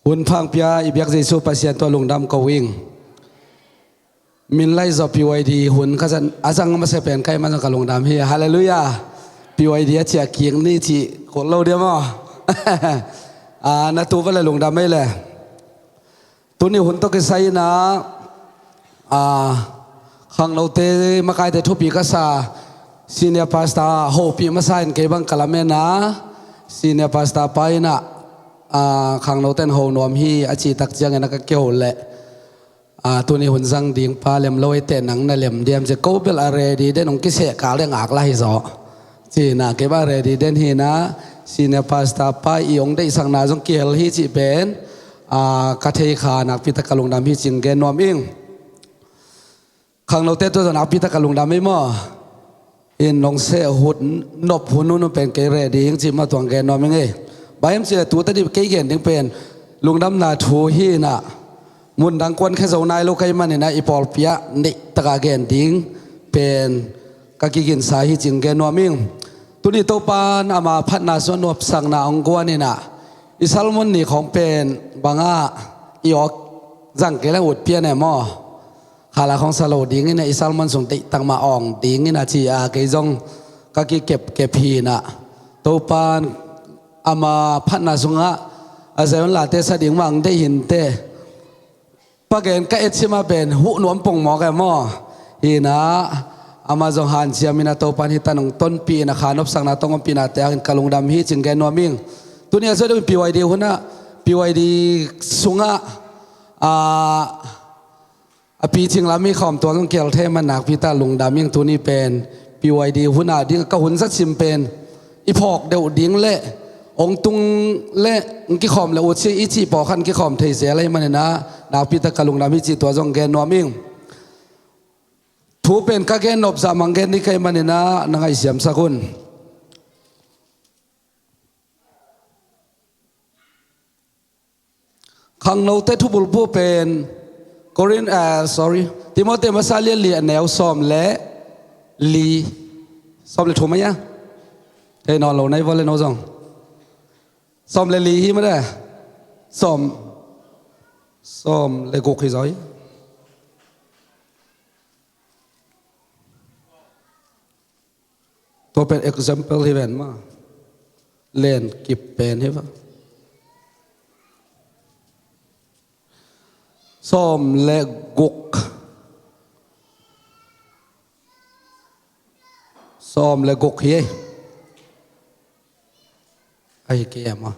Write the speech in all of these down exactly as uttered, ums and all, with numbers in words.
Hun pha hong pia i biak Jesu Pasian tungah lungdam ko ing. Min lai zaw P Y D hun ka zang, a zang masa pen ka hih man zong ka lungdam hi. Halleluiah. P Y D a ciah kik ni cih kul lo dia maw? Ah, na tu va le lungdam ei le. Tuni hun tawh kisai in ah, ah, khangnote makaite thupi ka sa, senior pastor hopih masa in kei bang ka lamen a, senior pastor pa in ah, ah, khangnote in ho nuam hi a cih tak ciangin a ka kiho leh, ah, tuni hun zang ding pa lem lo ei teh, nang na lem diam ci a, ko bel a ready den, hong kiseh kal ding ngak la hi zaw. Ci in ah kei bang a ready den hi in ah, senior pastor pa i hong deihsakna zong kihel hi cih pen, ah, ka thei kha, nakpi tak ka lungdam hi ci-in gen nuam ing. Khangnote tungah zong nakpi tak ka lungdam ei maw? In nong seh hun, nop hun hun pen kei ready ing cih mah tuang gen nuam ing ei. Bang hiam cih leh tu tadi kei gen ding pen lungdamna thu hi in ah, mun dang kuan khia zo nai lo ka hih man in ah, i pawlpi ah neih tak a gen ding pen ka kiginsa hi ci-in gen nuam ing. Tuni Topa'n ama phatna sungah nuamsakna hong guan in ah, i sermon ni khawng pen bang ah i awk zang kei leng ut pian e maw? Khala khawng sa lo ding in ah, i sermon sung deihtak mah awng ding in ah ci a, kei zong ka kikepkep hi in ah, Topa'n ama phatna sungah a Zion late sa ding mah hong deih hi inteh. Pa gen ka etsim a pen huh nuam pong mawk e maw? Hi in ah, ama zong hanciam in ah, Topa'n hih tan hong tonpih in ah, kha nopsakna tawh hong ompihna te hangin ka lungdam hi ci-in gen nuam ing. Tuni a zaw deuh in P Y D hun ah, P Y D sungah, ah, a picing lam i khawm tuan zong kihel thei man nakpi tak lungdam ing. Tuni pen P Y D hun a ding ka hun zat sim pen i phawk deuh ding le hong tung le hong kikhawm le ut ci i cih pawlkhat kikhawm thei zel ahih man in ah, nakpi tak ka lungdam hi cih tua zong gen nuam ing. Thu pen ka gen nop zah mang gen ding ka hih man in ah, na ngaihsiamsak un. Khangnote thubulphuh pen Korin, ah, sorry, Timoti masa lian li a neu sawm le li, sawm le thum a hia? Thei nawn lo na hi vua le no zong. Sawm le li hi mah de. Sawm, sawm le guk hi zaw hi. Tua pen example hi ven maw. Len kip pen hi va. Sawm le guk. Sawm le guk hi ei. Ahi kei a maw.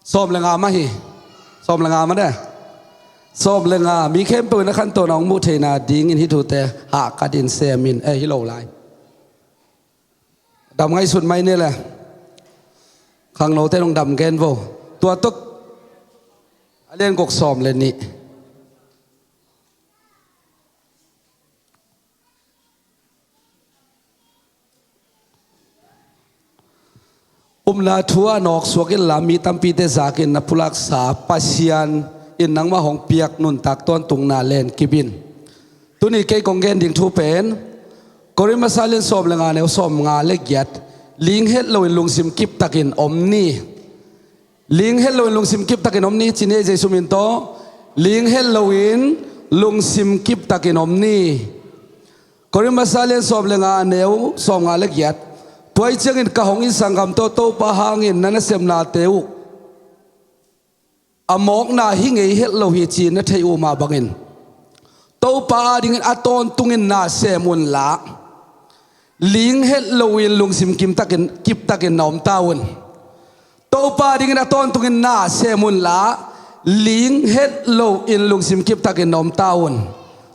Sawm le nga mah hi. Sawm le nga mah de. Sawm le nga, mi khempeuh in a khantohna hong muh theihna dingin hih thute hahkat in sem in. Eh, hi lo lai. Dam ngaihsut mai ni le. Khangnote in hong dam gen vo. Tua tawh a lian guk sawm le nih. Upna thu-ah nawksuak inla, mi tampite zakin na pulaksa Pasian in nangmah hong piak nuntak tawntungna len kip in. Tuni kei kong gen ding thu pen Korin masa lian sawm le nga neu sawm nga le giat. Ling het loin lungsim kiptakin om ni. Ling het loin lungsim kiptakin om ni, ci ni ei, Jesu min tawh. Ling het loin lungsim kiptakin om ni. Korin masa lian sawm le nga neu sawm nga le giat. Tua ahih ciangin ka hong it sanggam tawh, Topa hangin na nasepnate uh a mawkna hi ngei het lo hi ci na theih uh mah bangin, Topa adingin a tawntungin na sem unla, ling het loin lungsim kimtakin, kiptakin na om ta un. Topa dingin a tawntungin na sem unla, ling het loin lungsim kiptakin na om ta un.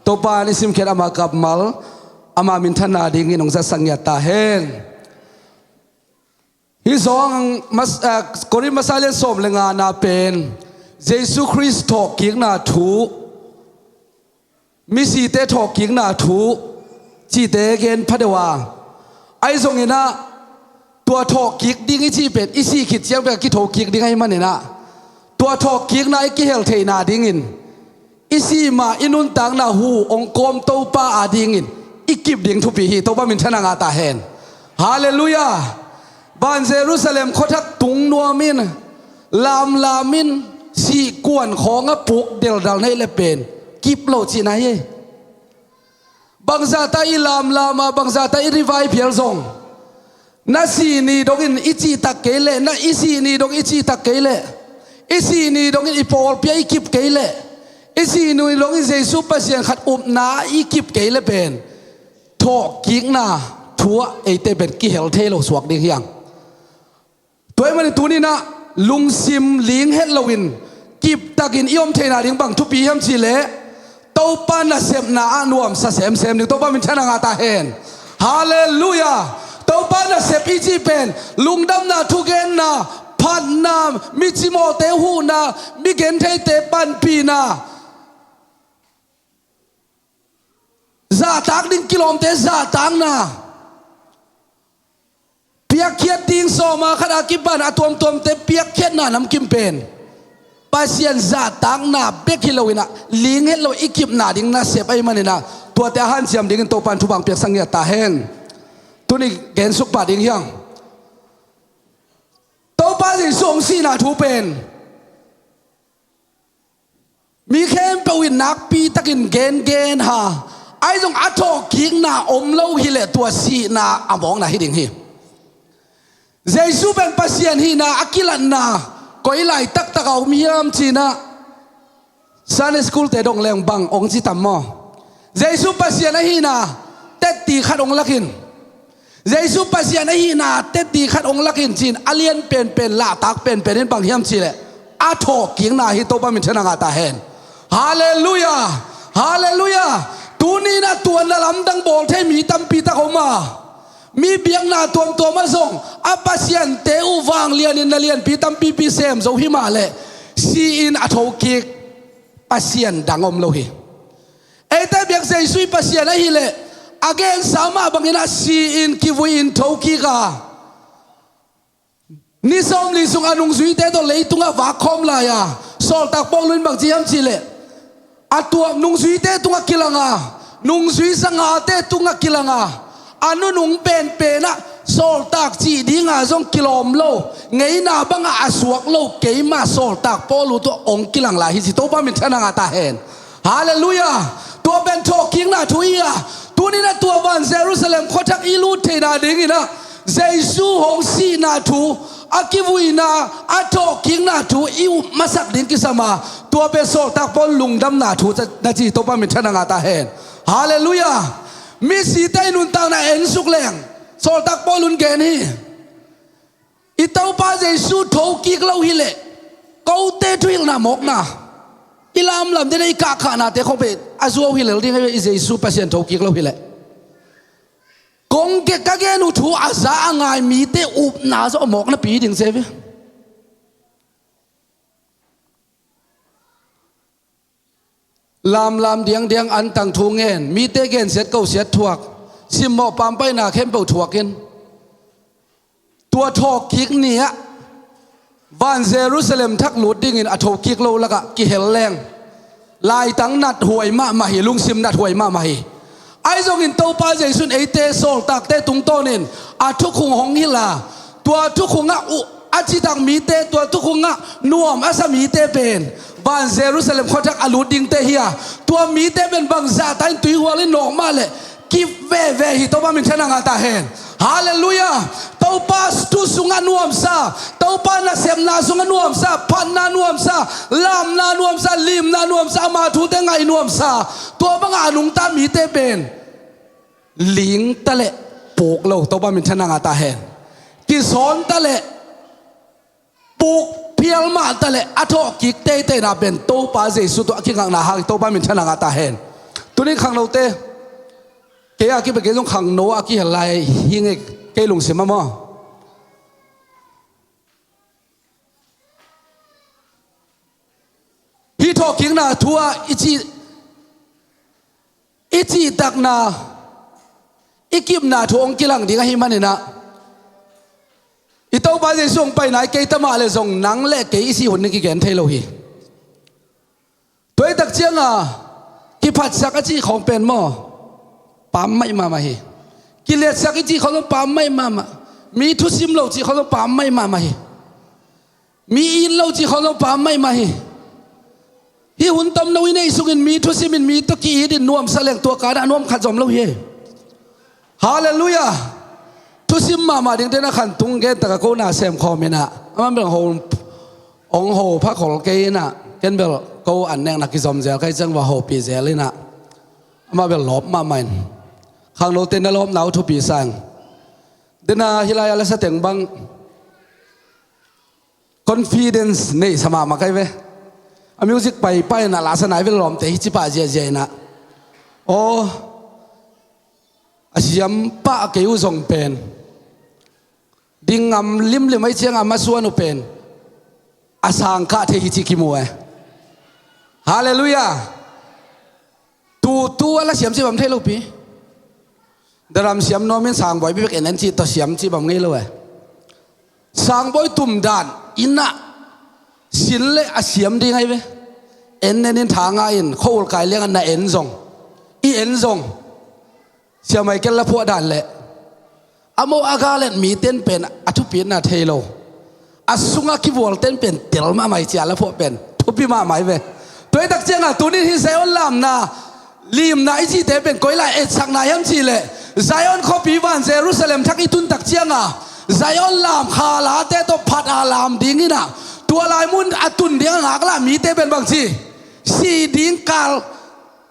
Topa in i simkhiat ama kammal, ama minthanna dingin hong zatsak ngiat ta hen. Hih zong mas-, ah, Korin masa lian sawm le nga na pen Jesu Khrist thawhkikna thu, misite thawhkikna thu cihte gen pha deuh a, ahi zongin ah tua thawhkik ding i cih pen i sih khit ciang bek a kithokik ding ahih manin ah, tua thawhkikna i kihel theihna dingin i sih ma i nuntakna hu hong kawm Topa adingin i kip ding thupi hi. Topa minthanna ngah ta hen. Halleluiah. Van Jerusalem khuathak tung nuamin Lamlam in sihkuan khawng a puk deldal na hih leh pen kip lo cihna hi. Bangzahta i lamlam a, bangzahta i revive phial zong, na sih ni dongin i cihtak kei leh, na i sih ni dong i cihtak kei leh, i sih ni dongin i pawlpi ah i kip kei leh, i sih ni dongin Jesu Pasian khat upna i kip kei leh pen thawhkikna thu ah eite pen kihel thei lo suak ding hi hang. Tua ahih manin tuni-in ah lungsim ling het loin kiptakin i om theihna ding bang thupi hiam cih leh, Topa nasepna ah nuamsa semsem ding. Topa minthanna ngah ta hen. Halleluiah. Topa nasep i cih pen lungdamna, thugenna, phatna, mi cimawhte huhna, mi gentheite panpihna, zahtak ding kilawmte zahtakna, piakkhiat ding sawm a khat a kipan a tuamtuamte piakkhiatna namkim pen Pasian zahtakna bek hi loin ah, ling het lo i kipna ding nasep ahih manin ah, tuate a hanciam dingin Topa in thupha hong piaksak ngiat ta hen. Tuni gensuk pah ding hi hang. Topa Jesu hong sihna thu pen mi khempeuh in nakpitakin gengen ha. Ahi zong a thawhkikna om lo hi leh tua sihna a mawkna hi ding hi. Jesu pen Pasian hihna a kilatna koi lai taktak a om hiam ci-in ah, Sunday school-te dong leng bang hong ci tam maw? Jesu Pasian ahihna tetti khat hong lak in, Jesu Pasian ahihna tetti khat hong lak in ci-in a lian penpen, lahtak penpen in bang hiam cih leh a thawhkikna hi. Topa minthanna ngah ta hen. Halleluiah. Halleluiah. Tuni-in ah tua na lamdang bawl thei mi tampi tak om a, mi biakna tuamtuam ah zong a pasiante uh vanglianin na lianpi tampipi sem zo hi mah leh, si-in a thokik pasian dang om lo hi. Eite biak Jesu i Pasian ahih leh a gensa mah bangin ah si-in kivui-in thokik a, ni sawmli sung a nungzuite tawh leitungah vakkhawm lai-a, sawltak Paul in bang ci hiam cih leh, a tuam nungzuite tungah kilang a, nungzui zangate tungah kilang a, a nunung penpen ah sawltak cih dinga zong kilawm lo, ngeina bangah a suak lo keima sawltak Paul uh tawh hong kilang lai hi ci. Topa minthanna ngah ta hen. Halleluiah. Tua pen thawhkikna thu hi a, tuni-in ah tua van Jerusalem khuathak i lut theihna dingin ah Jesu hong sihna thu, a kivuina, a thawhkikna thu i up masak ding kisam a, tua pen sawltak Paul lungdamna thu na ci. Topa minthanna ngah ta hen. Halleluiah. Misite i nuntakna ensuk leng sawltak Paul in gen hi. I Topa Jesu thokik lo hi leh kote thuhilhna mawkna, i lamlam dena i kahkhahnate khong pen a zuau hi lel ding hi ve. I Jesu Pasian thokik lo hi leh kong gen, ka gen uh thu a za a ngai mite upna zong a mawkna pi ding ci hi ve. Lamlam diangdiang antang thu ngen, mite gensiat kosiat thuak, simmawh pampaihna khempeuh thuak in, tua thawhkik ni-ah van Jerusalem thak lut dingin a thokik lo lakah kihel leng laitang nathuai mahmah hi, lungsim nathuai mahmah hi. Ahi zongin Topa Jesu in eite sawltakte tungtawnin a thukhung hong hilh a, tua thukhungah uh a citak mite, tua thukhungah nuam a sa mite pen van Jerusalem khuathak a lut dingte hi a, tua mite pen bangzahta in tuihual in nawk mah leh kip veve hi. Topa minthanna ngah ta hen. Halleluiah. Topa thu sungah nuamsa, Topa nasepna sungah nuamsa, phatna nuamsa, lamna nuamsa, limna nuamsa, ama thute ngai nuamsa, tua bangah a nungta mite pen ling taleh puk lo. Topa minthanna ngah ta hen. Kisawn taleh puk phial mah taleh a thawhkik teiteina pen Topa Jesu tawh a kingakna hang hi. Topa minthanna ngah ta hen. Tuni khangnote, kei a kipan kei zong khangno a kihel lai hi ngei, kei lungsim ah maw. Hih thawhkikna thu ah i cih, i cihtakna, i kipna thu hong kilang ding ahih manin ah, i Topa Jesu hong paina i kei ta mah leh zong nang le kei i sih hun ding kigen thei lo hi. Tua ahih tak cianga kiphatsak a cih khawng pen maw, pam maih mahmah hi. Kiliatsak i cih khawng zong pam maih mahmah. Mi thusim lo cih khawng zong pam maih mahmah hi. Mi it lo cih khawng zong pam mahmah hi. Hih hun tomno i neih sungin mi thusimin mi tawh ki-itin nuamsa leng tua kanah nuam khat zom lo hi. Halleluiah. Thusim mahmah dingte na khantung gen taka ko na semkhawm inah amah bel ho, hong ho phakhol kei inah ken bel ko an nekna kizom zel kai ciang va hopih zel inah amah bel lawp mahmah in khangnote na lawpna uh thupi sang. Dena hilai a lasa teng bang confidence neihsa mahmah kai ve. A music paipai inah lasa nai vel lawmte hi cipah ziahziah inah aw a siam pah kei uh zong pen ding ngam limlim ai cianga masuan uh pen a sangkah thei hi ci kimu e. Halleluiah. Tutu a la siam cih bam thei lopi. Daram siam nuamin sangbawi bibek en en cih tawh siam cih bam ngei lo e. Sangbawi tumdan inah sin le a siam ding ai ve. En en in tha ngah in khuaul kai liangah na en zong i en zong siamai kel la phuah dan leh a mo a galet mi ten pen a thupitna thei lo. A sunga kivual ten pen tel mahmai cia la phuah pen thupi mahmai ve. Tuaitak cianga tunin hi Zion lamna limna i cihte pen koilai etsakna hiam cihleh Zion khuapi van Jerusalem thak i tuntak cianga Zion lam khalate tawh phat a lam dinginah tua lai mun a tun dinga ngaklah mite pen bangci si ding kal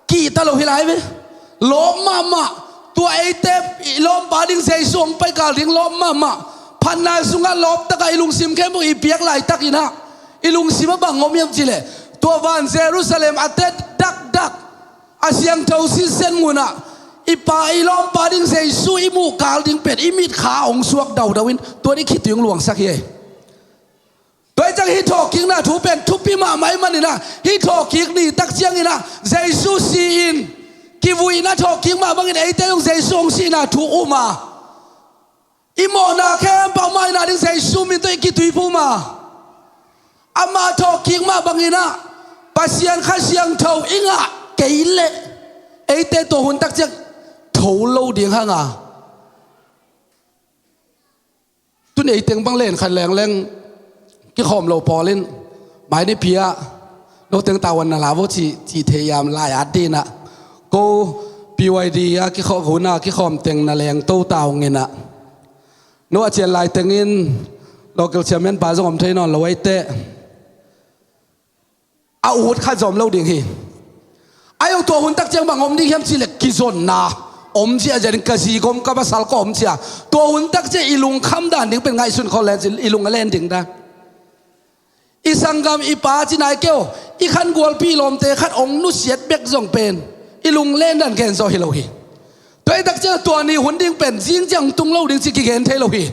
kihta lo hi lai ve. Lawp mahmah. Tua eite i lawmpa ding Jesu hong paikal ding lawp mahmah. Phatna sungah lawptakah i lungsim khempeuh i piak laitakinah i lungsim a bang om hiam cihleh tua van Jerusalem a tet dakdak a siangtho sinsen ngunah i pa i lawmpa ding Jesu i muhkal ding pen i mitkha hong suak daudau in tuan i khitui hong luangsak hi ei. Tua hi ciang hih thawhkikna thu pen thupi mahmah i maninah hih thawhkik ni tak cianginah Jesu si-in kivuina thawhkik mah bangin eite zong Jesu hong sihna thu um a i mawhna khempeuh mah ina ding Jesu min tawh i kituiphum a amah thawhkik mah banginah Pasian Kha Siangtho i ngah kei leh eite tua hun tak ciang tho lo ding hanga. Tun ei teng bang len khat lengleng kikhawm lo pawl in mai ni pia no teng tavuan na la vo ci ci thei yam lai at dinah ko P Y D a kikhawm huna kikhawm teng na leng to taunginah no a cian lai tengin local chairman pa zong om thei nawn lo ei teh. A ut khat zom lo ding hi. A iong tua hun tak ciang bang om ding hiam cihleh kizonna om cia zia ding ka zigom ka pasal ka om cia tua hun tak ciang i lungkham dan ding pen ngaihsun khol len cin i lung a len ding dan. I sanggam i pa ci nai keu i khan gualpi lawmte khat ong nusiat bek zong pen i lung len dan gen zaw hi lo hi. Tua i tak ciang tua ni hun ding pen zing ciang tung lo ding ci kigen thei lo hi.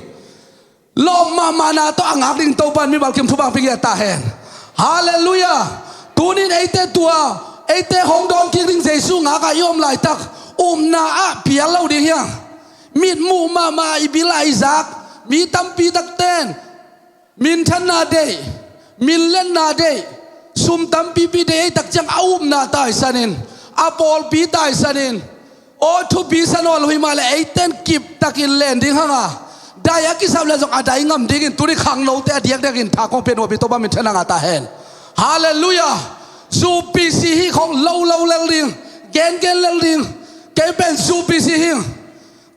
Lawp mahmahna tawh a ngak ding Topan mimal kim thupang pinggiat ta hen. Halleluiah. Tunin eite tua eite hong dawnkik ding Jesu ngakah i om laitak upna ah pial lo ding hiang. Mitmuh mahmah i bil ah i zak mi tampi takten minthanna deih, minlenna deih, sum tampipi deih ei tak ciang a upna taisanin a pawlpi taisanin aw thupi sa nawn lo hi mah le eiten kiptakin len ding hanga dai a kisap le zong a dai ngam dingin tuni khangnote a diakdiakin tha kong pia nuapi Topa min thananga ta hen. Halleluiah. Zupisi hi khong lo lo lel ding, gengen lel ding. Kei pen zupisi hi.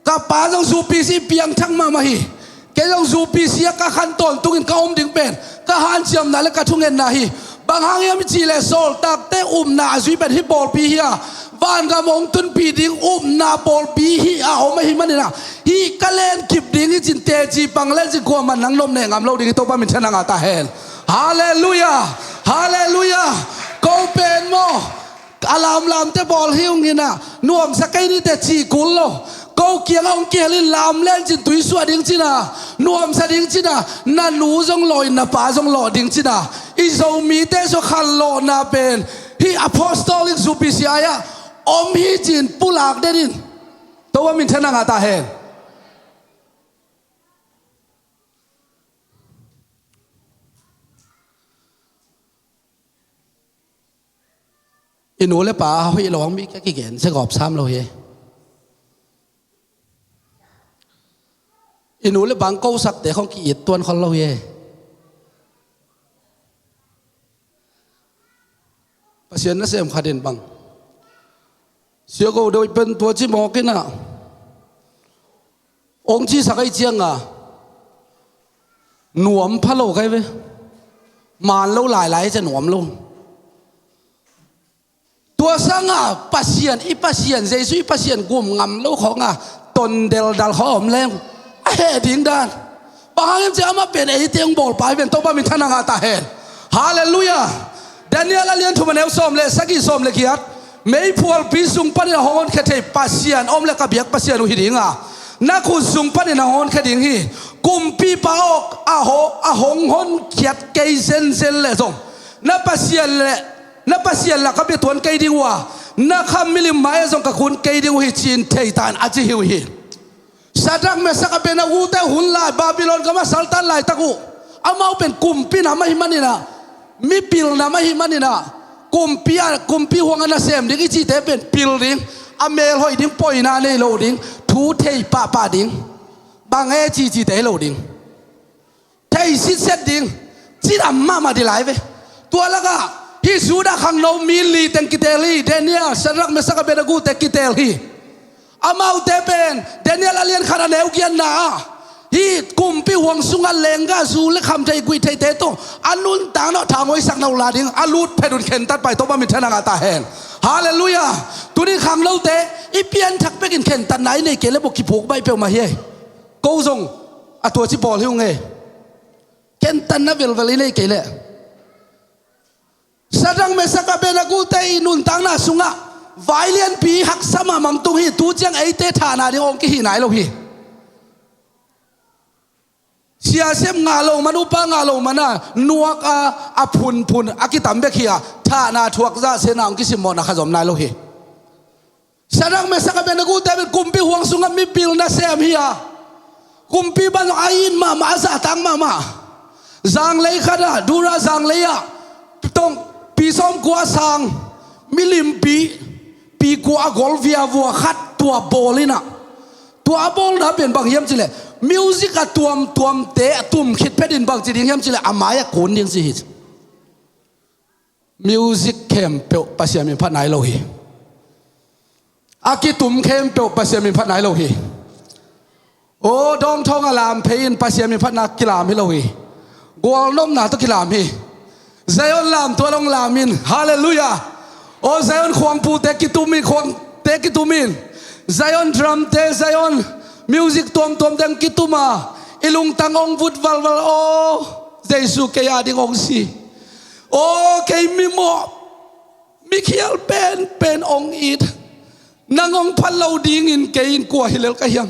Ka pa zong zupisi piangthak mahmah hi. Kei zong zupisi a ka khan tawntungin ka om ding pen ka hanciamna le ka thungetna hi. Bang hang hiam i cih leh sawltakte upna a zui pen hih pawlpi hi a vangam hong tunpih ding upna pawlpi hi a om ahi maninah hih ka lenkip ding hi cin teci pang lencin kuaman nang nopneh ngam lo ding hi Topa min thananga ta hen. Halleluiah. Halleluiah. Ko pen maw a lamlamte bawl hi unginah nuamsa kei nite cih kul lo. Ko kiangah hong kihelin lam lencin tuisuah ding cina nuamsa ding cina na nu zong lawh in na pa zong lawh ding cina i Zomite sua khanlawhna pen hih apostolic zupisi ai-ah om hi cin pulak denin Topa min thananga ta hen. I nu le pa a hoih lo ang mi kia kigen se gawp sam lo hi. I nu le pa ang kosakte khong ki-it tuan khol lo hi. Pasian nasem khat in bang, Sia Ko Dawit pen tua ci mawk in ah, ong cisak ahih ciangin ah, nuam pha lo kai ve. Man lo lailai ciang nuam lo. Tua sangin Pasian, i Pasian, Jesu i Pasian gum ngam lo khawng ah, ton deldal khawng om leng, a heh ding dan. Bang hang hiam cih leh amah pen eite hong bawlpa hi ven, Topa minthanna ngah ta hen. Halleluiah. Daniel a lian thum a neu sawm le sagih, sawm le giat. Meiphualpi sung panin a hong honkhia thei Pasian om leh ka biak Pasian uh hi ding a, na khut sung panin a hong honkhia ding hi. Kumpipa awk a ho-, a hong honkhiat kei zenzen leh zong, na Pasian leh, na Pasian lak ah bia tuan kei ding uh a, na kham milim mai-ah zong ka kun kei ding uh hi, ci-in thei ta in, a ci hi uh hi. Sadrak, Mesak, Abednego te hun lai, Babylon gam ah saltan laitak uh, amau pen kumpi nam ahih manin ah, mipil nam ahih manin ah, kumpi a, kumpi huang a nasem ding i cihte pen pil ding, a mel hoih ding, poina nei lo ding, thu thei pahpah ding, bang e ci cihte hi lo ding. Thei sitset ding, cidam mahmah ding lai ve. Tua lakah hih Judah khangno mi li teng kiteel hi, Daniel, Sadrak, Mesak, Abednego te kiteel hi. Amaute pen Daniel a lian khat a neu giatna ah, hih kumpi huang sungah lenggahzu le khamtheih guihtheihte tawh a nuntakna uh thanhoihsak na uh la ding, a lut phet un khentat pai, Topa minthanna ngah ta hen. Halleluiah. Tuni khangnote, i pianthak bekin khentatna i neih kei leh bawk kiphuk baih peuhmah hi ei. Ko zong a tua ci pawl hi ung ei. Khentatna velvel i neih kei leh. Sadrak, Mesak, Abednego te i nuntakna sungah vai lianpi haksa mahmah tung hi, tu ciang eite thahna ding hong kihih nai lo hi. Siasep ngah loh man, upa ngah loh man a, nuak a, a phunphun a kitam bek hi a, thahna thuak zahsiatna hong kisimmawhna khat zong om nai lo hi. Sadrak, Mesak, Abednego te pen kumpi huang sungah mipil nasem hi a, kumpipa zong a it mahmah, a zahtak mahmah. Zanglei khat ah, Dura zanglei ah, tong pi sawmkua sang, milimpi pi kua a gol viavua khat tua bawl in ah, tua a bawlna pen bang hiam cih leh, music a tuamtuamte a tum khit phetin bang ci ding hiam cih leh, a mai-ah kun ding ci hi. Music khempeuh Pasian min phat nai lo hi. A kitum khempeuh Pasian min phat nai lo hi. Aw, dawngthawng a lam phei in Pasian min phatna kilam hi lo hi. Gualnopna tawh kilam hi. Zion lamtual hong lam in. Halleluiah. Aw, Zion khuangpute kitum in, khuangte kitum in. Zion drumte, Zion music tuamtuamte hong kitum a, i lungtang hong vut valval. Aw, Jesu kei a ding hong si. Aw, kei mimawh, mikhial penpen hong it. Nang hong phat lo dingin kei in kua hi lel ka hiam?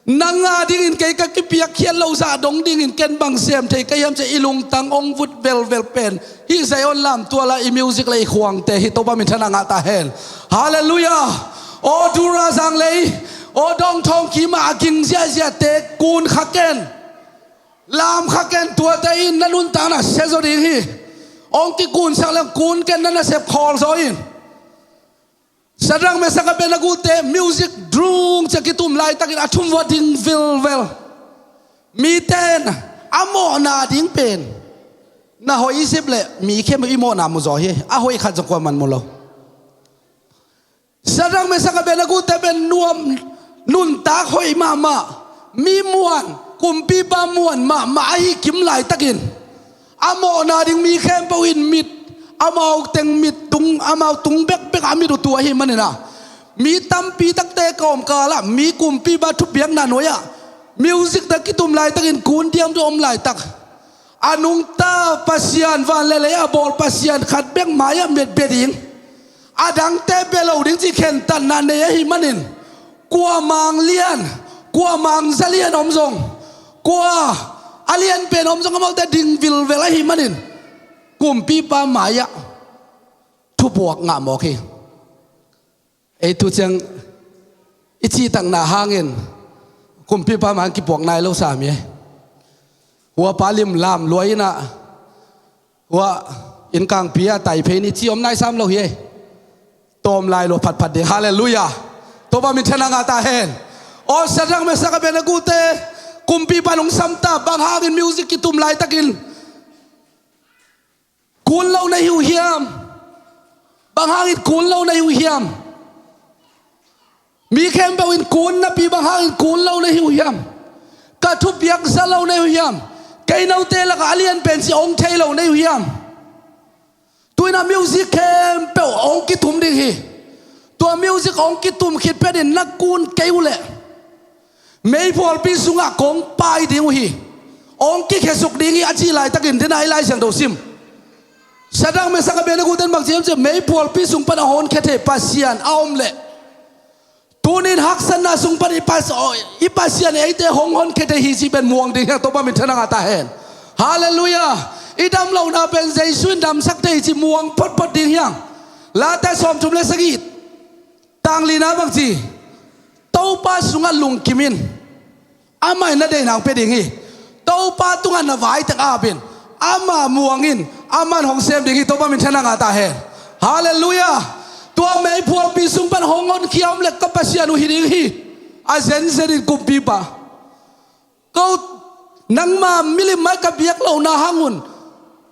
Nang a dingin kei ka kipiakkhiat lo zah dong dingin ken bang sem thei ka hiam, ci-a i lungtang hong vut velvel pen hih Zion lamtual ah i music le i khuangte hi. Topa minthanna ngah ta hen. Halleluiah. Aw, Dura zanglei, aw, dawngthawng kim ah a ging ziahziahte kun kha ken. Lam kha ken, tuate in na nuntakna sia zaw ding hi. Hong kikunsak leng kun ken, na nasep khawl zaw in. Sadrak, Mesak, Abednego te music drung ci-a kitum laitakin a thum vua ding vilvel. Mite in a mawhna ding pen na hoih i sep leh mi khempeuh i mawhna mu zaw hi. A hoih khat zong kuaman mu lo. Sadrak, Mesak, Abednego te pen nuam, nuntak hoih mahmah, mi muan, kumpipa muan mahmah ahi kim laitakin a mawhna ding mi khempeuh in mit, amau teng mit tung, amau tung bekbek a mit uh tu ahih manin ah, mi tampi takte kawmkal ah mi kumpipa thupiakna nuai-ah music te kitum laitakin kun diam tu om laitak, a nungta Pasian, van le lei a bawl Pasian khat bek mai-ah met bia ding, a dangte bia lo ding cih khentatna nei ahih manin, kua mang lian, kua mang za lian om zong, kua a lian pen om zong, amaute ding vilvel ahih manin kumpipa mai-ah thupuak ngah mawk hi. Ei tu ciang i cihtakna hangin kumpipa mai-ah kipuak nai lo sam hi. Hua pa lim lam lua in ah, hua inn kangpi ah tai phei ni ci om nai sam lo hi. Tawm lai lua phatphat ding. Halleluiah. Topa minthanna ngah ta hen. Aw, Sadrak, Mesak, Abednego te kumpipa in hong sam ta, bang hangin music kitum laitakin kun lo na hi uh hiam? Bang hangin kun lo na hi uh hiam? Mi khempeuh in kun napi bang hangin kun lo na hi uh hiam? Ka thupiak za lo na hi uh hiam? Kei note lakah a lian pen ci hong thei lo na hi uh hiam? Tuina music khempeuh hong kitum ding hi. Tua music hong kitum khit phetin na kun kei uh leh meiphualpi sungah kong pai ding uh hi. Hong kikhesuk ding hi a cih laitakin dena i Lai Siangtho sim. Sadrak, Mesak, Abednego ten bang ci hiam cih leh meiphualpi sung pan a honkhia thei Pasian a om leh tunin haksatna sung pan i Pas-, i Pasian eite hong honkhia thei hi cih pen muang ding hi hang, Topa minthanna ngah ta hen. Halleluiah. I damlohna pen Jesu in damsak thei hi cih muang photphot ding hi hang. Late sawmthum le sagih, tang lina bang ci? Topa sungah lungkim in, amah in na deihna hong pia ding hi. Topa tungah na vai teng ap in, amah muang in, amah in hong sem ding hi. Topa minthanna ngah ta hen. Halleluiah. Tua meiphualpi sung pan hong honkhia om leh ka Pasian uh hi ding hi. A zenzen in kumpipa. Ko, nangma milim mah ka biak lohna hang un,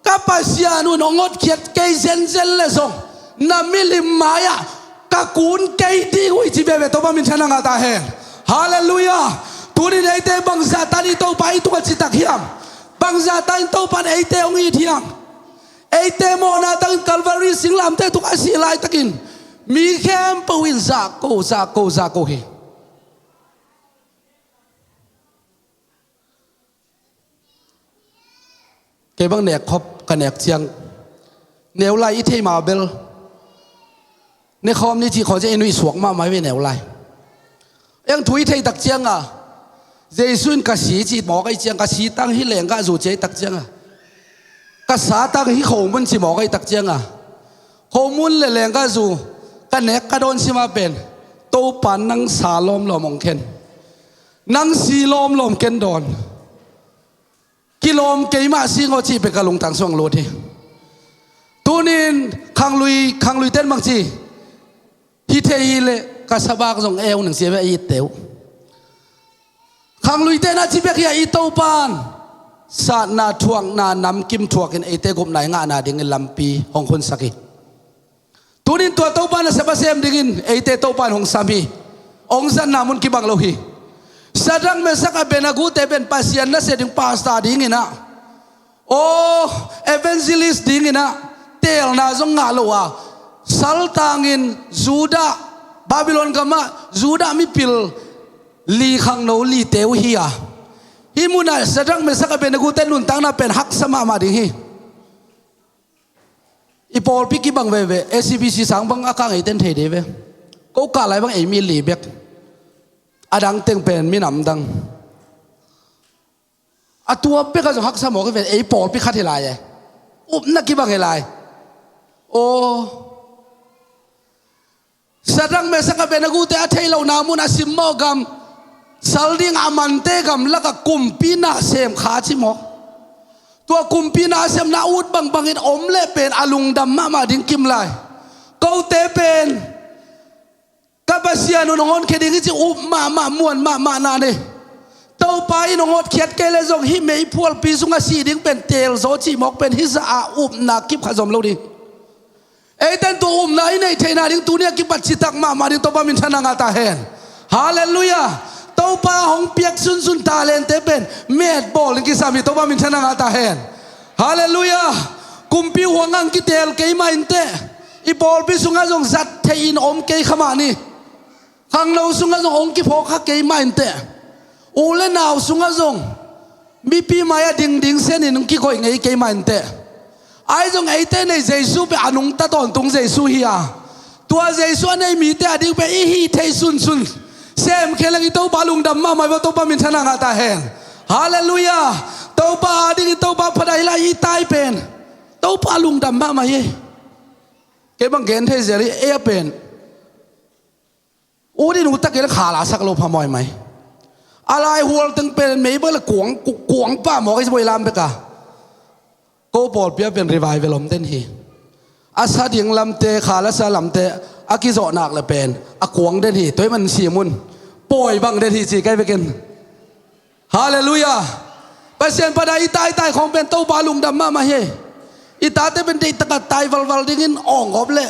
ka Pasian un hong hotkhiat kei zenzen leh zong, na milim mai-ah ka kun kei ding uh hi ci veve. Topa minthanna ngah ta hen. Halleluiah. Tunin eite bangzahtan i Topa i tungah citak hiam? Bangzahtan Topa in eite hong it hiam? Eite mawhna tangin Calvary singlamteh tungah a sih laitakin mi khempeuh in zak ko, zak ko, zak ko hi. Kei bang nek khop ka nek ciang, neu lai i thei mah bel, ne khawm ni cih khawng ciang i nuih suak mahmah ve neu lai. Eng thu i theih tak cianga, Jesu in ka si cih mawk ahih ciang, ka si tang hih lenggahzu ci ahih tak cianga, ka sa tang hih khomun ci mawk ahih tak cianga, khomun le lenggahzu ka nek ka dawn sim a pen, Topa nang sa lawmlawm hong khen, nang si lawmlawm ken dawn. Kilawm keimah sing aw cih pek ka lungtang sung lut hi. Tunin khanglui, khanglui ten bang ci, hi thei hi leh ka sabak zong eu ning ci a ve, a itte uh. Khanglui ten a ci pek hi a, i Topan satna thuakna namkim thuakin eite gupna i ngahna dingin lampi hong khunsak hi. Tunin tua Topa nasep a sem dingin eite Topa in hong sam hi. Hong zatna mun kibang lo hi. Sadrak, Mesak, Abednego te pen Pasian nasia ding pastor dingin ah, aw, evangelist dingin ah teelna zong ngah lo a, saltangin Judah, Babylon gamah Judah mipil li, khangno lite uh hi a, hih munah Sadrak, Mesak, Abednego te nuntakna pen haksa mahmah ding hi. I pawlpi kibang veve, S C B C sang bang a kang eiten thei dei ve. Ko kah lai bang ei mi li bek. A dang teng pen minam dang. A tua pek a zong haksa mawk hi ve, ei pawlpi khat hi lai e. Upna kibang hi lai. Aw. Sadrak, Mesak, Abednego te a theih lohna mun a simmawh gam, sal ding a mante gam lakah kumpi na sem kha ci maw? Tua kumpi na semna ut bangbangin om leh pen a lungdam mahmah ding kim lai. Kote pen ka Pasian un hong honkhia ding hi ci up mahmah, muan mahmah na ni. Topa in hong hotkhiat kei leh zong hih meiphualpi sungah sih ding pen teel zaw cih mawk pen hih zah a upna kip khat zom lo ding. Eiten tua upna i neih theihna ding tuni a kipat citak mahmah ding Topa minthanna ngah ta hen. Halleluiah. Topa hong piak sunsun talente pen metbawl ding kisam hi, Topa minthanna ngah ta hen. Halleluiah. Kumpi huang ang kiteel kei mah inteh. I pawlpi sungah zong zat thei in om kei kha mah ni. Khangno sungah zong hong kiphawk kha kei mah inteh. U le nau sungah zong mipi mai-ah dingding senin hong kikoih ngei kei mah inteh. Ahi zong eite nei Jesu pen a nungta tawntung Jesu hi a, tua Jesu a nei mite a ding pen i hih theih sunsun semkhia leng i Topa lungdam mahmah hi. Topa minthanna ngah ta hen. Halleluiah. Topa a dingin Topa phat a hi lai i tai pen Topa lungdam mahmah hi. Kei bang gen thei zel hi, ei a pen ut in ut takin kha la sak lo pha mawi mai. A lai hual teng pen mei bang le kuang, ku-, kuang pah mawk a hi ci bawi lam bek a. Ko pawlpi ah pen revival om den hi. A sa ding lamte, kha la sa lamte a kizawh nak le pen a kuang den hi. Tua hi man si mun pawi bang den hi ci kai bekin. Halleluiah. Pasian pana i taitai khawng pen Topa lungdam mahmah hi. I tate pen deihtakah tai valval dingin awng awp leh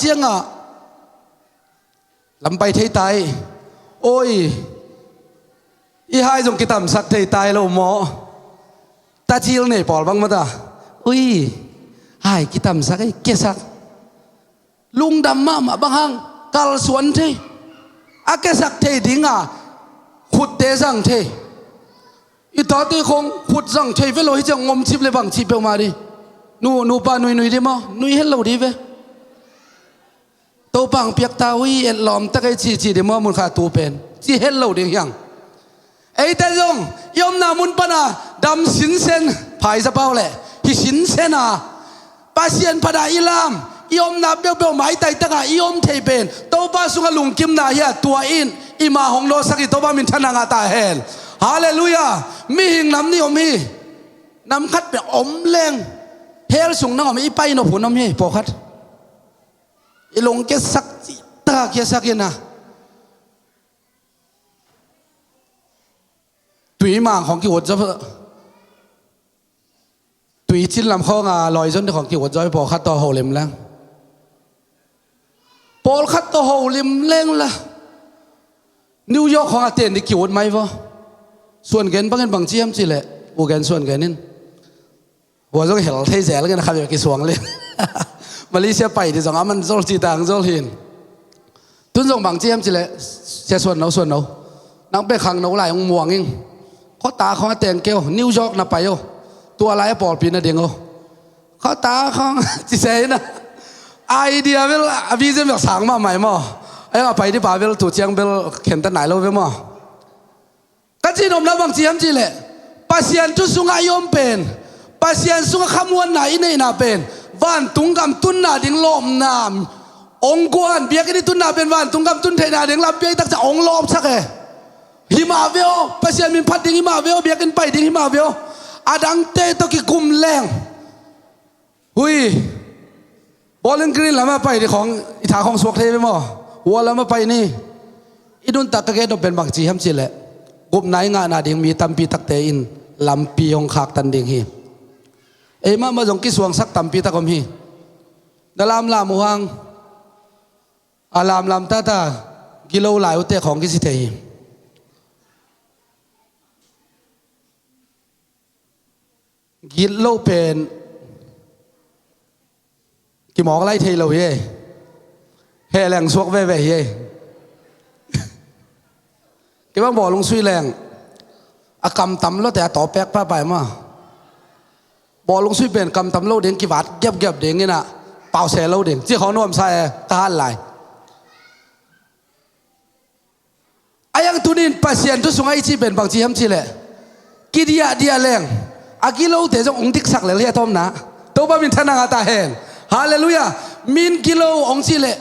ciangah lam pai thei ta hi. Oi, i hai zong kitamsak thei ta hi lo maw? Tacil nei pawl bang mata, ui, hai kitamsak ei, kiasak. Lungdam mahmah, bang hang, kalsuan thei. A kiasak thei dinga khutte zang thei. I tate khong khut zang thei ve lo hi ciang ngomcip le bangcip peuhmah di. Nu, nupa nuinui di maw, nui het lo di ve. Topa hong piak ta uh hi, etlawm tak ei ci, ci di maw, mun khat tu pen ci het lo ding hiang. Eite zong i omna mun pana dam sinsen, phaizapau le hi sinsen a, Pasian phat a i lam, i omna peuhpeuh maitai taka i om thei pen Topa sungah lungkimna hi a, tua in i mah hong nawtsak hi. Topa minthanna ngah ta hen. Halleluiah. Mihing nam nih om hi. Nam khat peuh om leng hell sung nang om hi, i pai nop hun om hi pawlkhat. I lungkiasak cih taka kiasak in a, tui mang khong ki-ut zaw, tui cin lam khong a lawizon di khong ki-ut zaw, pawlkhat tawh holim leng. Pawlkhat tawh holim leng la New York khong a ten di ki-ut mai vaw. Suan gen bangin bangci hiam cih leh, u gen suan gen in. Hua zong hel thei zel ngen a khat bek kisuang le. Malaysia pai di zong a man zol ci tang zol hin. Tun zong bangci hiam cih leh, sia suan no, suan no. Nang pek khang no lai hong muang ing. Khuata khong a teng keu, New York na pai o. Tua lai a pawlpi na ding o. Khuata khong ci se hi na. Idea bel a vision bel sang mahmah hi maw. A iang a pai di pa bel tu ciang bel khentat nai lo ve maw. Ka cihnopna bangci hiam cih leh, Pasian thu sungah i om pen, Pasian sungah khamuanna i neihna pen, vantung gam tunna ding lawpna hong guan, biakinn i tunna pen vantung gam tun theihna ding lampi a i takciang hong lawpsak e. Hi mah ve aw, Pasian min phat ding hi mah ve aw, biakinn pai ding hi mah ve aw. A dangte tawh kikum leng. Hui. Bowling Green lamah pai di khong, i tha khong suak thei ve maw? Hua lamah pai ni. I nuntak ka gen nop pen bangci hiam cih leh, gupna i ngahna ding mi tampi takte in lampi hong khaktan ding hi. Ei mahmah zong kisuangsak tampi tak om hi. Na lamlam uh hang, a lamlam tata, gilo lai uh te khong kisi thei hi. Gilo pen kimawk lai thei lo hi ei. Heh leng suak veve hi ei. Kei bang bawlung sui leng a kamtam lote a tawpek pahpah hi maw. Bawlung sui pen kamtam lo ding, kivat giapgiap ding in a, pause lo ding ci khong nuamsa e, ka hat lai. A iang tunin Pasian thu sungah i cih pen bangci hiam cih leh, kidiahdiah leng a gilote zong hong diksak lel hi a tawpna. Topa minthanna ngah ta hen. Halleluiah. Min gilo hong cih leh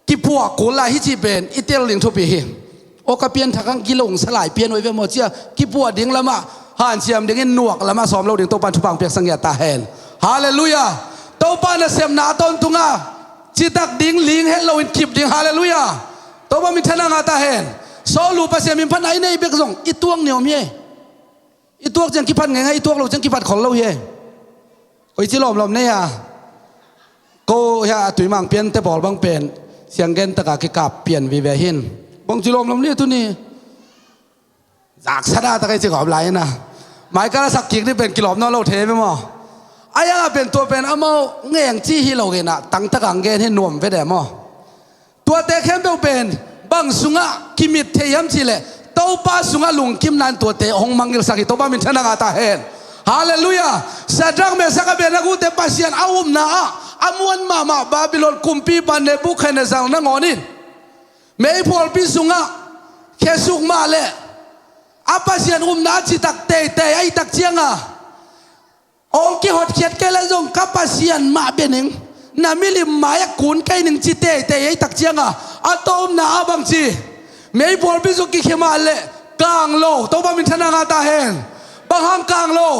kipuah kul lai hi cih pen i tel ding thupi hi. Aw ka pianthak hang gilo hong sa lai pian uh hi ve maw cia kipuah ding lamah hanciam dingin nuak lamah sawm lo ding Topa in thupha hong piaksak ngiat ta hen. Halleluiah. Topa nasepna a tawntungah citak ding, ling het loin kip ding. Halleluiah. Topa minthanna ngah ta hen. Saul uh Pasian min phatna i neih bek zong i tuak ni om hi. I tuak ciang kiphat ngeingai, i tuak lo ciang kiphat khol lo hi. Koici lawmlawm nei a, ko hia a tuimang piante bawl bang pen sianggen taka kikap pian vive hin. Bangci lawmlawm nei a tuni. Zaksa da ta kei ci gawp lai ina. Mai kala sak kik ni pen kilawm nawn lo thei ve maw? A ianga pen tua pen amau ngeng ci hi lo ina, tangtaka ang gen hi nuam ve de maw? Tuate khempeuh pen bang sungah kimit thei hiam cihleh, Topa sungah lungkim nan tuate hong mangngilhsak hi. Topa minthanna ngah ta hen. Halleluiah. Sadrak, Mesak, Abednego te Pasian a upna ah a muan mahmah Babylon kumpipa Nebukhadnezzar nangawn in meiphualpi sungah khesuk mahleh a Pasian upna a citak teitei ahih tak cianga, hong kihotkhiat kei leh zong ka Pasian mah bia ning, na milim mai-ah kun kei ning ci teitei ahih tak cianga, a tawpna ah bangci, meiphualpi sung kikhia mahleh kang lo. Topa minthanna ngah ta hen. Bang hang kang lo?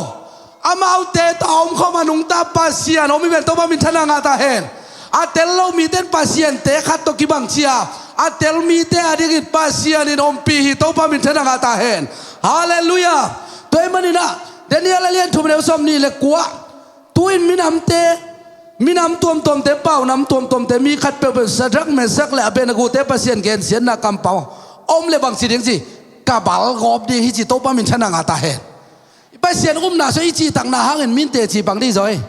Amaute tawh a omkhawm a nungta Pasian om hi ven. Topa minthanna ngah ta hen. A tel lo mite in pasiante khat tawh kibang cia, a tel mite a dingin Pasian in ompih hi. Topa minthanna ngah ta hen. Halleluiah. Tua ahih manin ah Daniel a lian thum neu sawm nih le kua, tu-in minamte, minam tuamtuamte, paunam tuamtuamte, mi khat peuhpeuh Sadrak, Mesak le Abednego-te Pasian gensiatna kampau om le bang ci ding ci, ka bal gawp ding hi ci. Topa minthanna ngah ta hen. Pasian upna sung i cihtakna hangin mite ci pang ding zaw hi.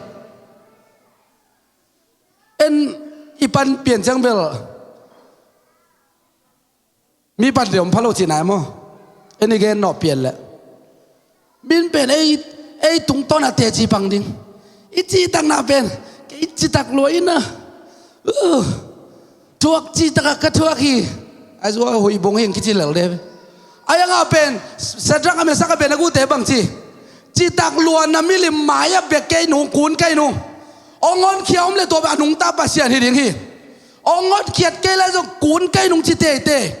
En, i pan pian ciang bel mi pan deuh om pha lo cihna e maw? En i gen nawh pian leh min pen ei, ei tungtawn a teci pang ding. I cihtakna pen kei citak lua in a, uh, thuak cihtak a ka thuak hi. A zua huih bung hi ing kici lel de. A yang a pen Sadrak, Mesak, Abednego-te bang ci, citak lua na milim mai a bek kei nung, kun kei nung. Hong honkhia om le tua bek a nungta Pasian hi ding hi. Hong honkhiat kei lai zong kun kei nung ci teitei.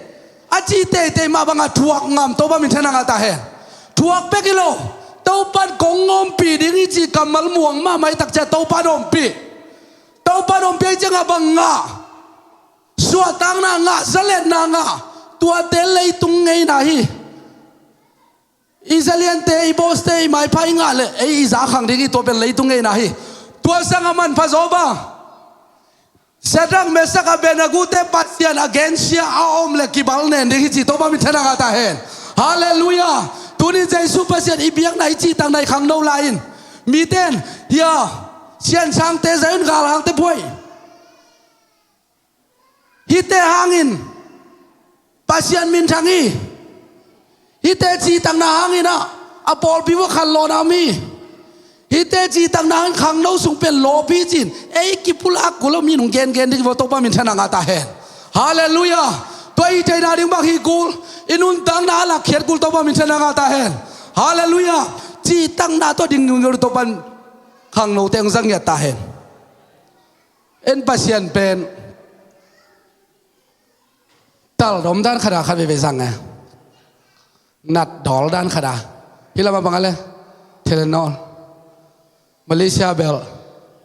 A ci teitei mah bangah thuak ngam, Topa minthanna ngah ta hen. Thuak bek hi lo, Topan kong ompih ding hi ci kammal muang mahmah i takcia Topan ompih. Topan ompih ahih ciangah bang ngah? Suahtakna ngah, zaletna ngah. Tuate leitung ngeina hi. I zaliante, i bawste, i maipha i ngah leh ei i za khang ding hi. Tua pen leitung ngeina hi. Tua sangah manpha zaw bang, Sadrak, Mesak, Abednego-te Pasian a gensia a om le kibal nen ding hi ci. Topa minthanna ngah ta hen. Halleluiah. Tuni Jesu Pasian i biakna, i cihtakna i khangno lai-in mite in, hia, siansangte zai un, galhangte phuai. Hihte hangin Pasian minthang hi. Hihte cihtakna hangin ah a pawlpi vua khanlawhna om hi. Hihte cihtakna hangin khangno sung pen lawp hi ci-in ei kipulak kul lo, mi nung gengen ding hi vua. Topa minthanna ngah ta hen. Halleluiah. Tua i theihna ding bang hi kul, i nuntakna a lakkhiat kul, Topa minthanna ngah ta hen. Halleluiah. Cihtakna tawh ding ngiungeu ding, Topan khangnote hong za ngiat ta hen. En, Pasian pen taldom dan khat a khat veivei zang e. Natdawl dan khat a. Hih lamah bang a le? Tylenol. Malaysia bel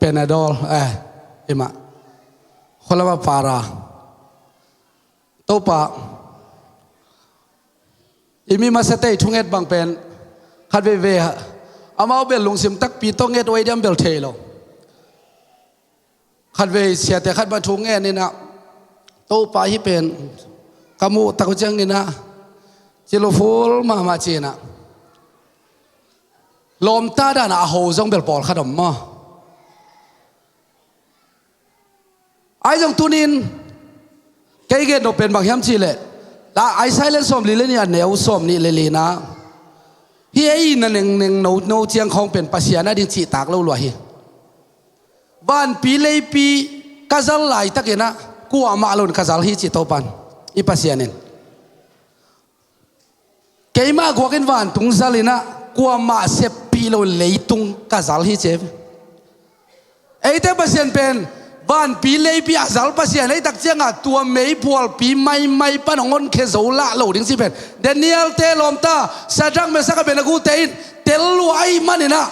Panadol, eh, i mah. Khua lamah para. Topa, i mi masate i thunget bang pen khat veivei a, amau bel lungsim takpi tawh nget uh a, i diam bel thei lo. Khatvei siate khat bang thu ngen in ah, Topa, hih pen ka muh tak uh ciangin ah ci luful mahmah ci-in ah, lawmta dan a ho zong bel pawlkhat om maw? Ahi zong tuni-in kei gen nop pen bang hiam cih leh, Isaiah lian sawmli le nih, a neu sawmnih le li-na, hih ei na nengneng no, no ciang khawng pen Pasian a ding cihtak lo lua hi. Vanpi leipi ka zal laitakin ah kuamah lo-in ka zal hi ci Topan, i Pasian in. Keimah guakin vantung zal in ah kuamah seppih lo-in leitung ka zal hi ci. Eite Pasian pen vanpi leipi a zal Pasian ahih tak ciangah tua meiphualpi maimai pan hong honkhia zo lah lo ding cih pen Daniel-te lawmta, Sadrak, Mesak, Abednego-te in tel lua ahih manin ah,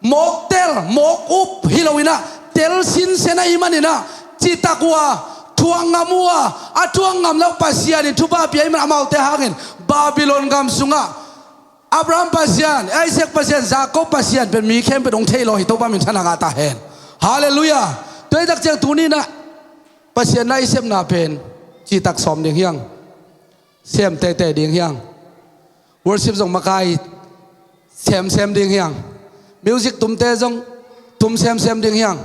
mawk tel, mawk up hi lo-in ah, tel sinsen ahih manin ah, citak uh a, thuak ngam uh a, a thuak ngam lo Pasian in thupha pia ahih manin amaute hangin Babylon gam sungah Abraham Pasian, Isaac Pasian, Jacob Pasian pen mi khempeuh in hong theih lawh hi. Topa minthanna ngah ta hen. Halleluiah. Tua ahih tak ciang tuni-in ah Pasian na i sepna pen citak sawm ding hiang, sem teitei ding hiang. Worship zong makai semsem ding hiang. Music tumte zong tum semsem ding hiang.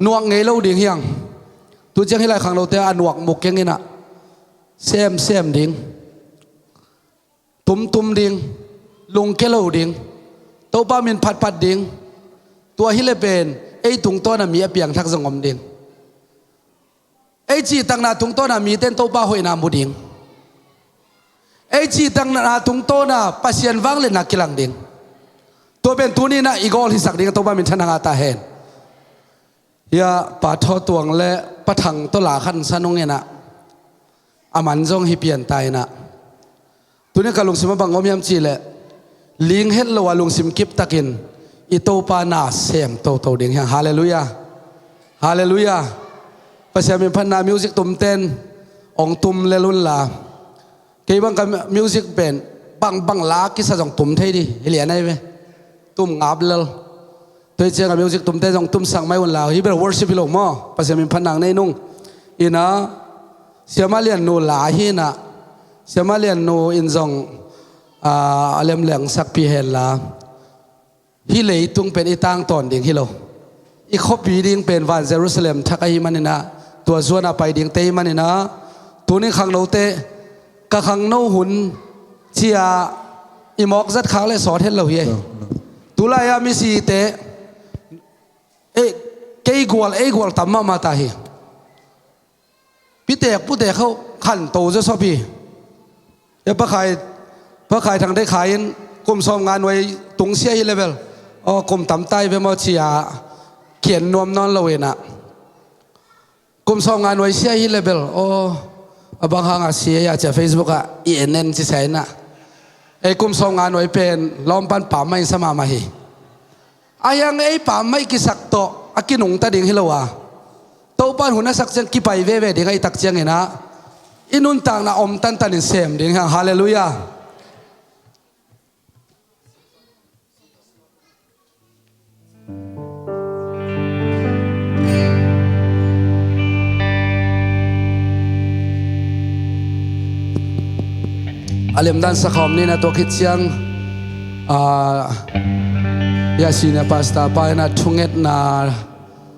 Nuak ngei lo ding hiang. Tu ciang hih lai khangnote a nuak muk keng in ah semsem ding, tumtum ding, lungke lo ding, Topa min phatphat ding. Tua hi leh pen ei tungtawn a mi a piangthak zong om ding. Ei cihtakna tungtawn a mite in Topa hoihna mu ding. Ei cihtakna tungtawn a Pasian vangliatna kilang ding. Tua pen tuni-in ah i gawl hisak ding a, Topa minthanna ngah ta hen. Hia Pa Thaw Tuang le Pa Thang tawh la khat san hong en ah, a man zong hi pian ta in ah, tuni ka lungsim ah bang om hiam cih leh, ling het lo a lungsim kiptakin i Topa na sem toto ding hiang. Halleluiah. Halleluiah. Pasian min phatna music tumten hong tum lel unla. Kei bang ka music pen bang bang la kisa zong tum thei di hi lian ai ve. Tum ngap lel. Tua hi ciang a music tumte zong tumsak mai unla, hi bel worship hi lo maw, Pasian min phatna nei nung. Ina, Siama Lian nu la hi na, Siama Lian nu in zong, ah, a lemleng sakpi hen la. Hi leitung pen i tangtawn ding hi lo. I khuapi ding pen van Jerusalem thak ahi manina, tua zuana pai dingte hi manina, tuning khangnote, ka khangno hun cia i mawk zat khak le sawt het lo hi ei. Tulai-a misite, ei, kei gual, ei gual tam mahmah ta hi. Pitek putek khauh khanto zaw sawp hi. E, pakhai, pakhai thang dei khai in kum sawm nga nuai tung sia hi level. Aw, kum tam tai ve maw cia kian nuam nawn lo inah. Kum sawm nga nuai sia hi level. Aw, a bang hanga sia ia cia Facebook ah i en en ci sia inah. Ei kum sawm nga nuai pen lawmpan pam mah in sa mahmah hi. A hiang ei pam mah i kisak tawh a kinungta ding hi lo a. Topan hun a sak ciang kipai veve ding a i tak cianginah i nuntakna om tantanin sem ding hiang. Halleluiah. A lemdan sakha om nina tua khit ciang, ah, ia senior pastor pa ina thungetna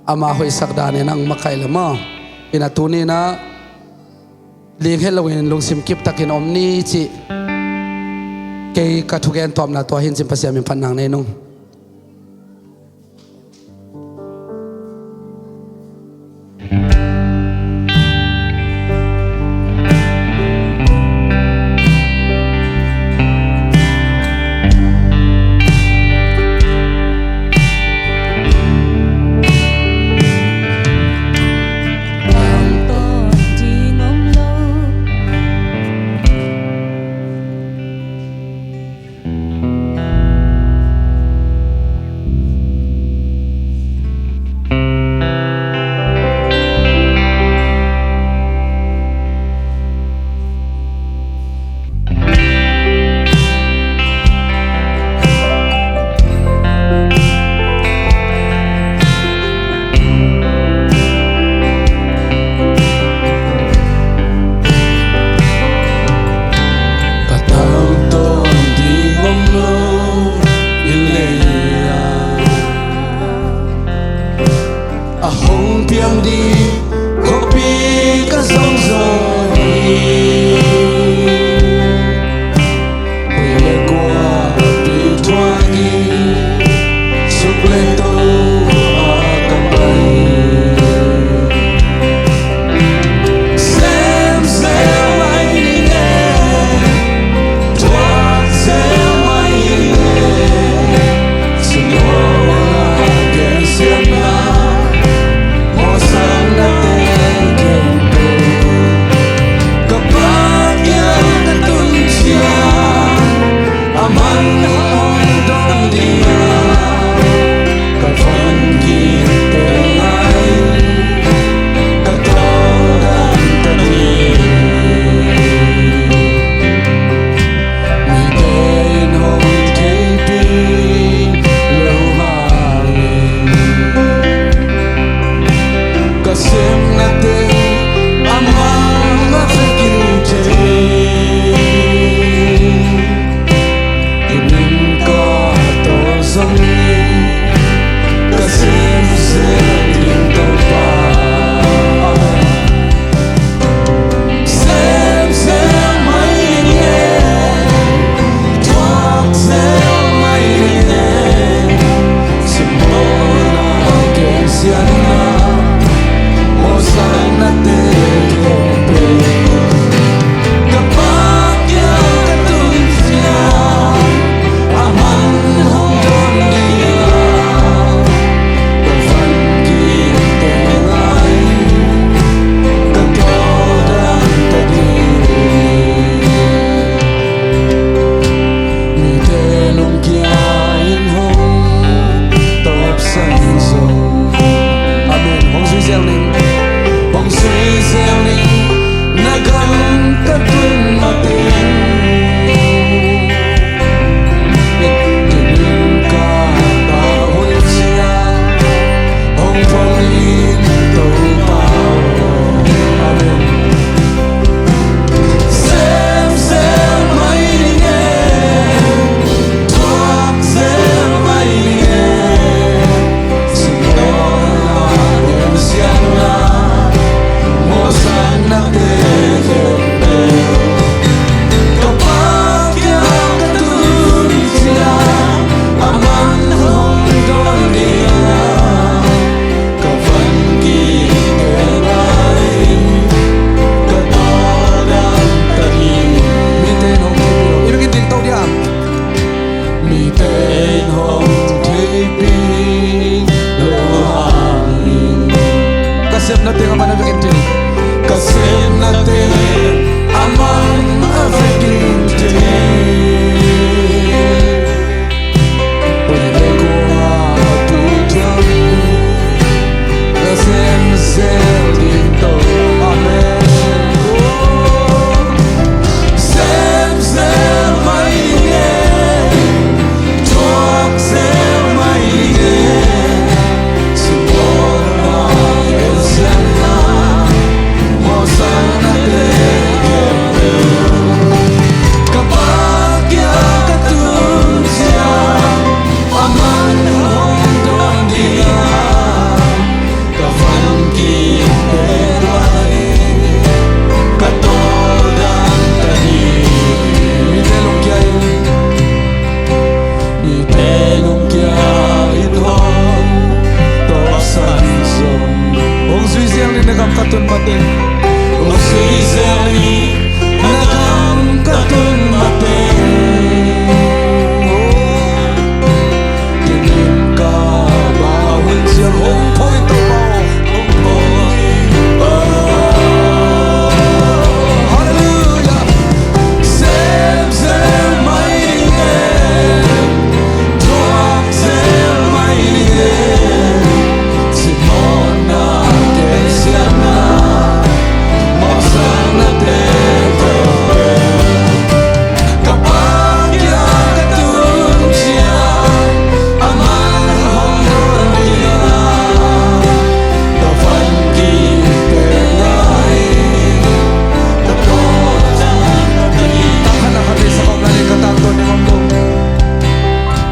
ama hoihsak danin ang makaih le maw. Ina tunina ling het loin lungsim kiptakin om ni cih kei ka thugen tawpna tua hin cin Pasian min phatna nei nung. Ka sepnate aman a vekin thei. Tua pen kua tu thuak na semsem ding tawh. Amen. Semsem mai ding e, thuak zel mai ding e. Mite lungkia in, mite lungkia in hong tawpsan zong. Hong zui ziang ni na gam ka tun mate. Hong zui ziang ni na gam ka tun mate. Hallelujah.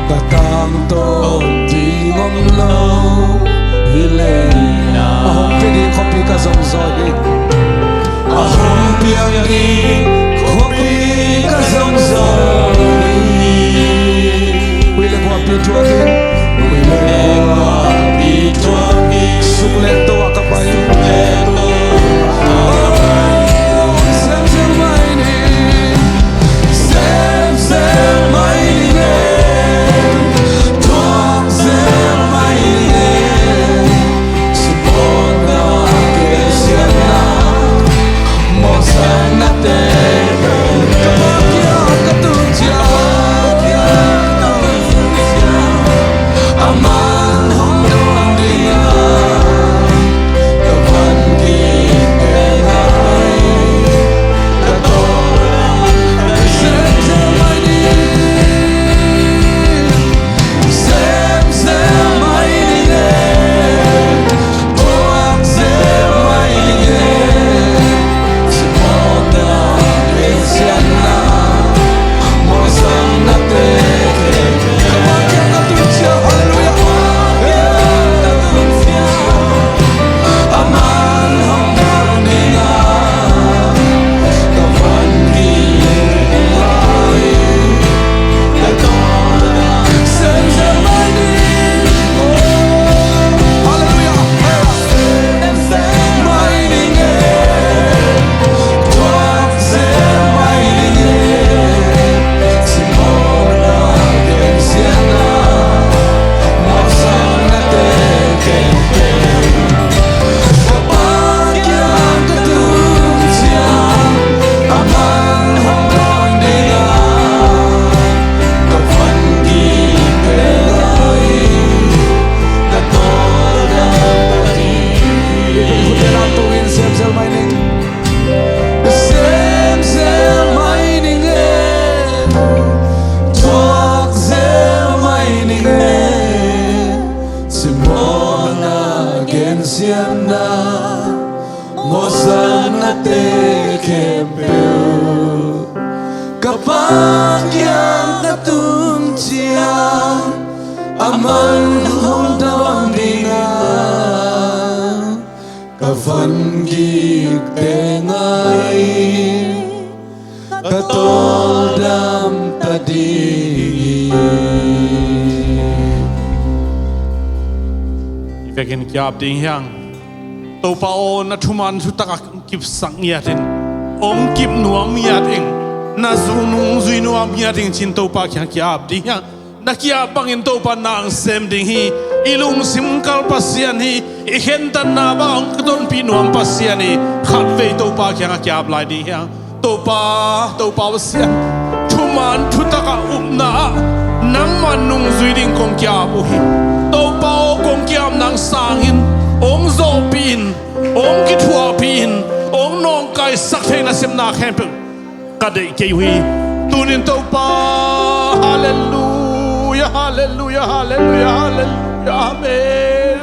Ka tangtawn ding om lo hi leh, a hong pia ding khuapi ka zong zawn hi. A hong piang ding khuapi ka zong zawn hi. Ui le khuapi thuak in. Ui le khuapi thuak in. Suk le to a ka pai. Suk le to a ka pai. Oh, semsem mai ni. Simmawhna, gensiatna, mawhsaknate khempeuh ka Pa kiang ka tun ciang, aman hong dawng ding a ka van kik teng ah ka tawldam ta ding hi. Hih vekin ki-ap ding hi hang. Topa aw, na thuman thutak a kipsak ngiat in, hong kip nuam ngiat ing. Na zu nung zui nuam ngiat ing ci-in Topa kiang ki-ap ding hi hang. Na ki-ap bangin Topa na hong sem ding hi. I lungsim kal Pasian hi. I khentatna bang hong tonpih nuam Pasian hi. Khatvei Topa kiangah ki-ap lai ding hi hang. Topa, Topa Pasian, thuman thutak a upna ah nangman nungzui ding kong ki-ap uh hi. Topa aw, kong ki-ap nang sangin hong zawhpih in, hong kithuahpih in, hong nawngkaisak thei nasepna khempeuh ka deih kei uh hi. Tunin Topa, halleluia, halleluia, halleluia, halleluia, amen.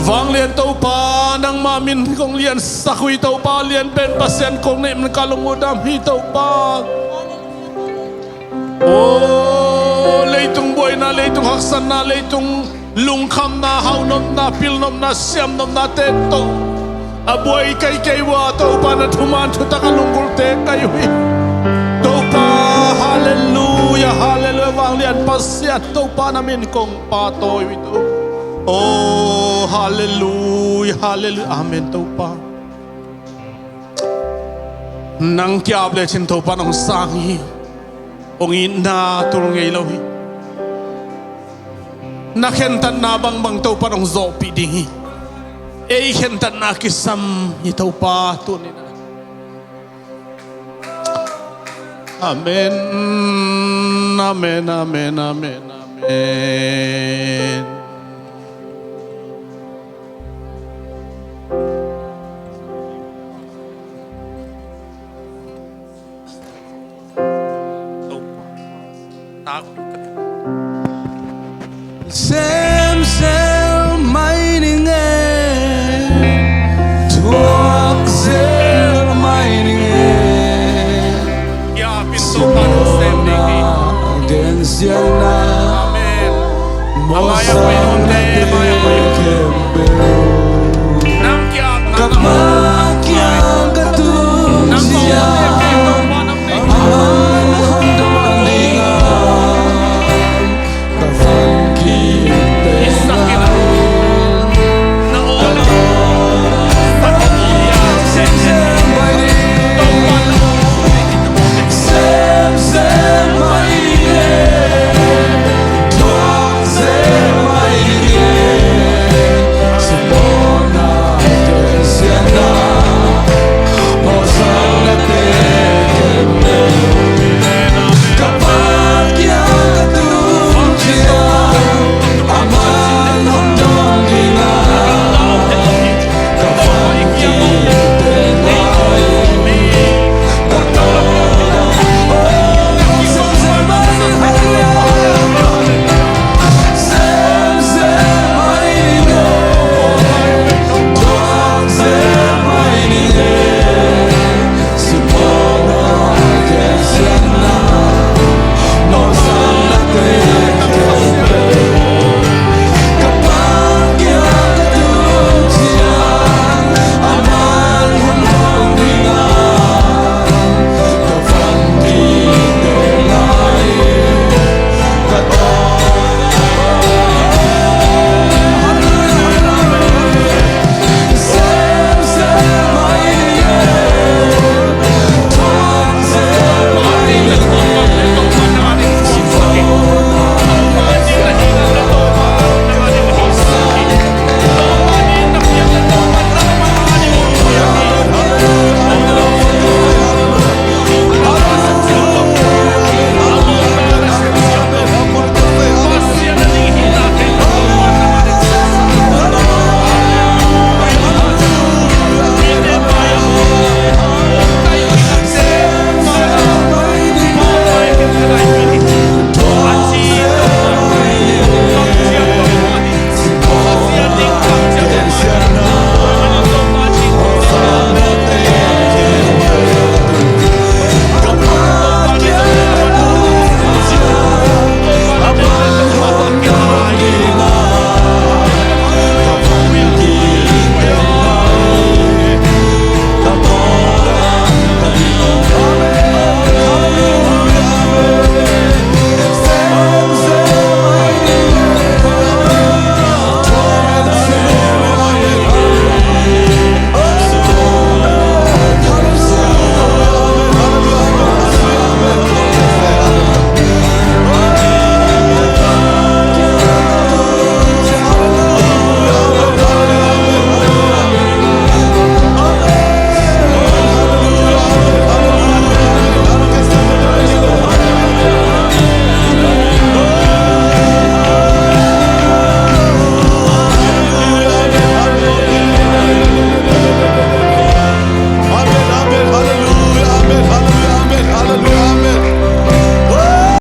Vanglian Topa, nangma min kong liansak uh hi Topa, lianpen Pasian kong neih man ka lung uh dam hi Topa. Aw, leitung buaina, leitung haksatna, leitung lungkhamna, haunopna, pilnopna, siamnopnate tawh a buai kei kei uh a, Topa na thuman thutak a lunggulhte kai uh hi. Topa, halleluia, halleluia, vanglian Pasian, Topa na min kong pahtawi uh hi Topa. Aw, halleluia, halleluia, amen Topa. Nang ki-ap lecin Topa nong sang hi. Hong itna tul ngei lo hi. Na khentatna bangbang Topa nong zawhpih ding hi. Ei khentatna kisam hi Topa tunin. Amen, amen, amen, amen, amen. Semsel mai ning e, thuak zel mai ning e. Gen siangna. Amen. Amaya pui nonte, amaya pui. Nang kiang, nang kiang ka tung siang.